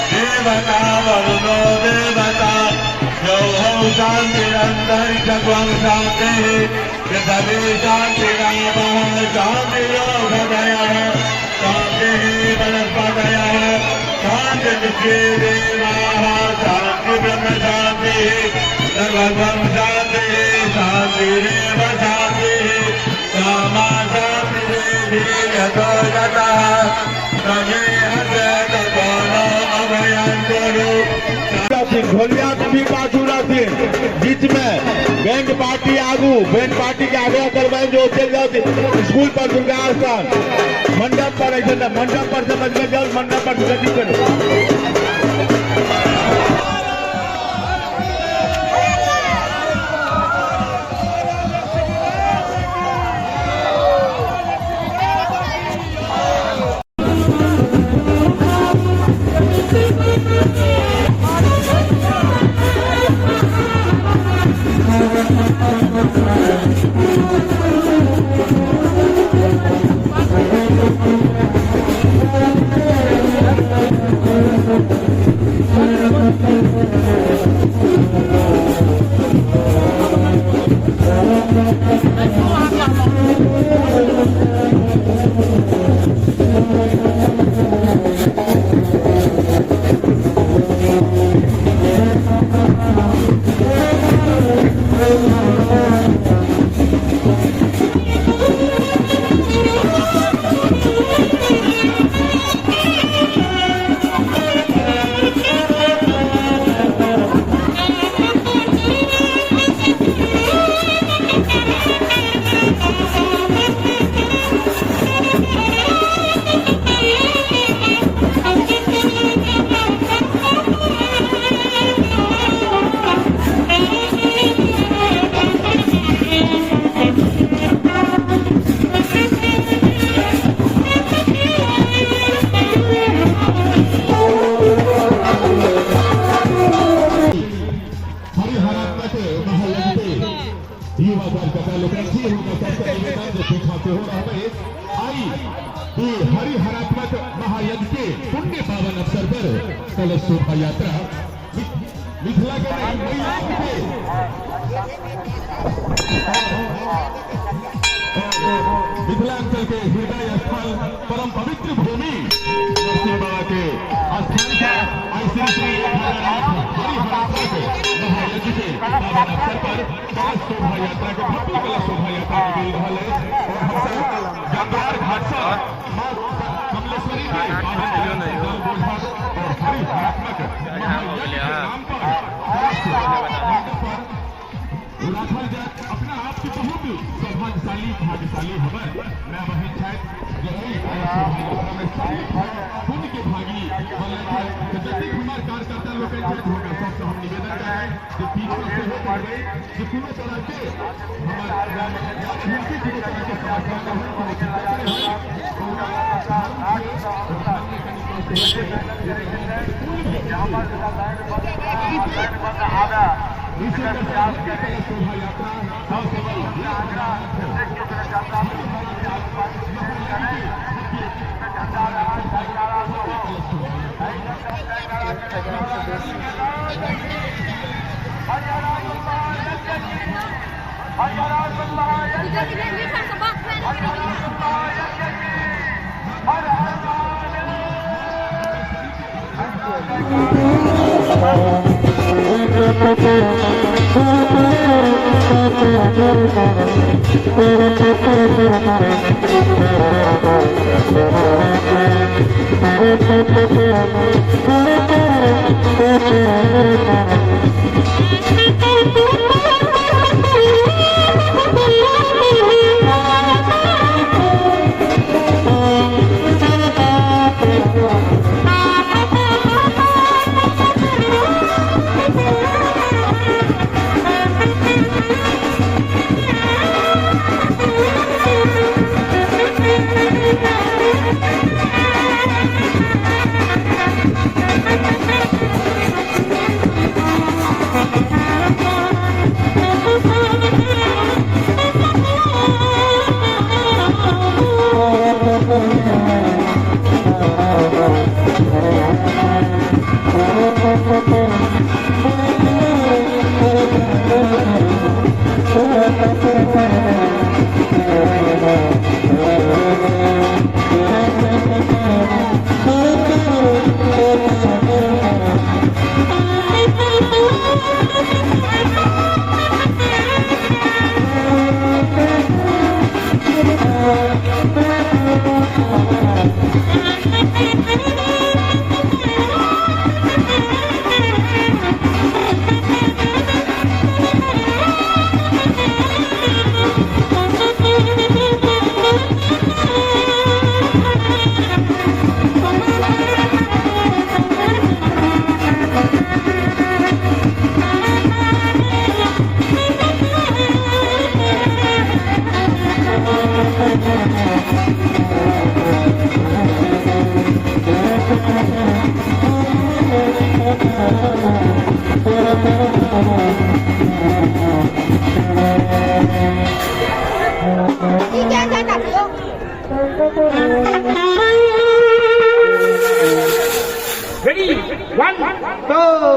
देवता वरुणो देवता शांतिरंतरिक्षं शांतिः पृथिवी शांतिरापः शान्तिरोषधयः शान्तिः वनस्पतयः शान्तिर्विश्वे देवाः शान्तिब्रह्म शान्तिः सर्वं शान्तिः शान्तिरेव शान्तिः सामा शान्तिरेधि यतो यतः तमेह ततो नो अभयं कुरु। ढोलिया भी पाछू रहथिन, बीच में बैंड पार्टी आगू, बैंड पार्टी के आग्रह करबनि जो चलि जाउ स्कूल पर, दुर्गा स्थान मंडप पर, ऐसे मंडप पर समझ में जाउ, मंडप पर गति करू। हरिहरात्मक महायज्ञ युवा कार्यकर्ता लोकनि छी, हुनका सबके निवेदन जे पीछा सेहो रहबै। आई ई हरिहरात्मक महायज्ञ के पुण्य पावन अवसर पर कलश शोभा यात्रा मिथिला के नहीं, मैयाक के मिथिलांचल के हृदय स्थल, परम पवित्र भूमि नरसिंह बाबा के स्थान से आई श्री श्री 1008 हरिहरात्मक महायज्ञ के पावन अवसर पर कलश शोभा यात्रा के भव्य कलश शोभा यात्रा निकल रहल है और हमसब गंगवार घाट से माँ कमलेश्वरी के पावन चरण से जल बोझब और हरिहरात्मक महायज्ञ के नाम पर कलश मंडप पर राखल जात। अपना आप के बहुत सौभाग्यशाली, भाग्यशाली हमर माय बहिन छथि जे एहि कलश शोभा यात्रा में शामिल भऽ पुण्य के भागी बनलथि हैं। तऽ जतेक हमर कार्यकर्ता लोकनि छथि, हुनका सबसँ हम निवेदन करबै जे पीछा सेहो करबै, जे कोनो तरहके हमर माय बहिनके कोनो तरहके समस्या नहि होइ, कोनो दिक्कत नहि होइ। हुनका धर्म छै, ओ धर्ममे कनि कष्ट होइ छै, लेकिन पुण्य इसी तरह भव्य कलश शोभा यात्रा न केवल 1008 हरिहरात्मक महायज्ञ के भव्य कलश शोभा यात्रा। Ready? One, two.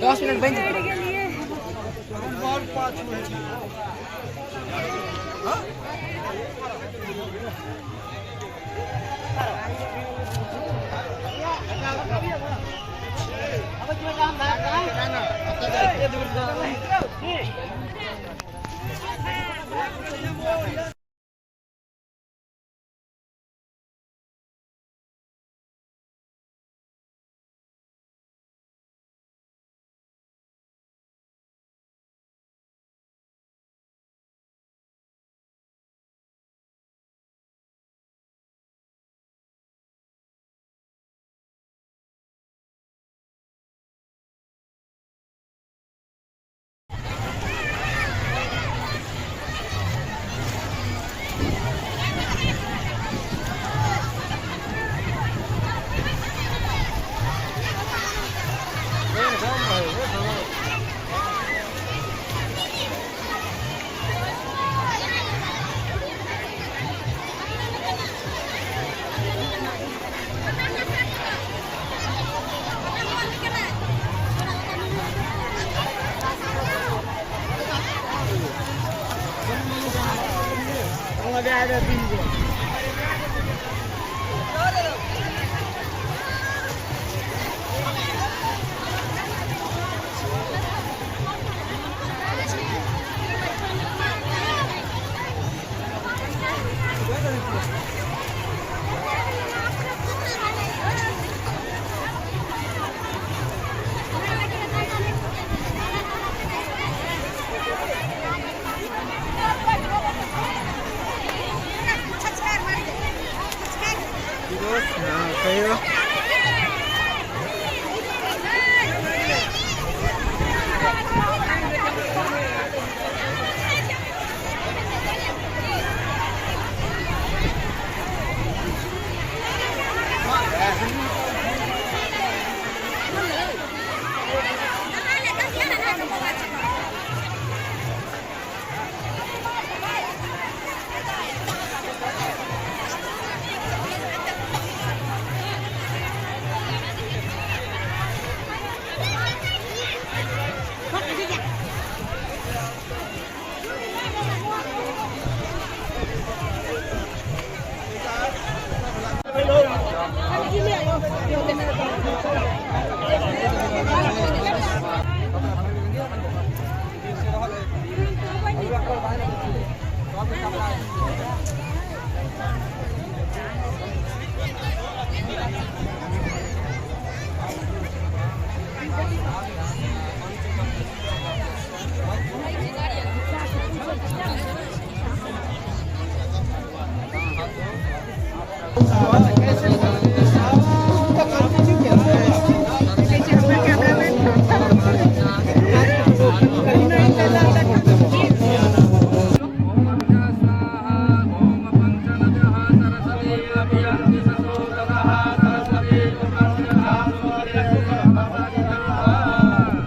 दस मिनट बन के लिए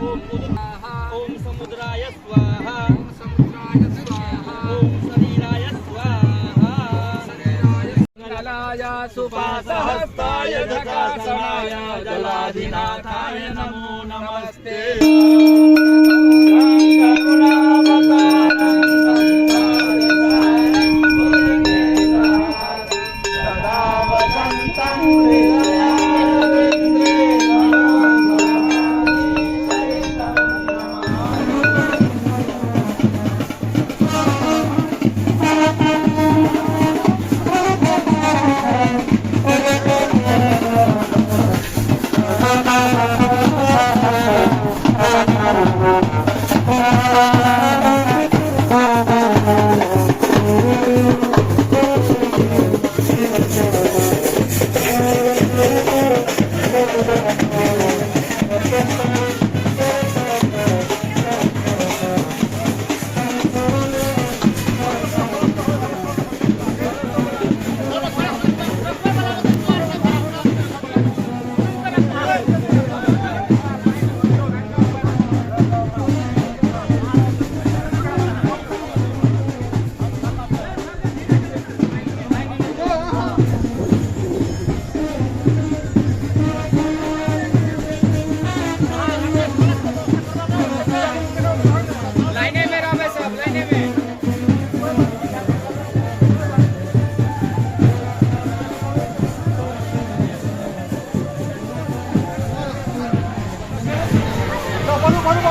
ओम समुद्राय स्वाहा, ओम समुद्राय स्वाहा, ओम शरीराय स्वाहा, कलाय सुपासहस्ताय जटासनाय जलाधिनाथाय नमो नमस्ते।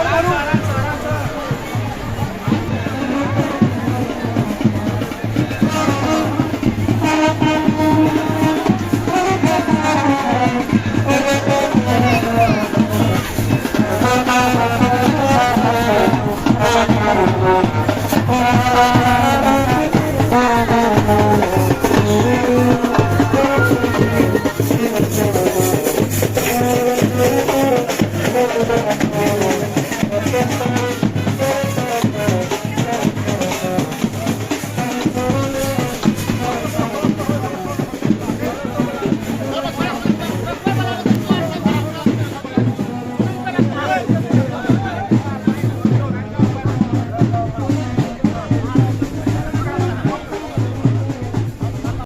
और करूं।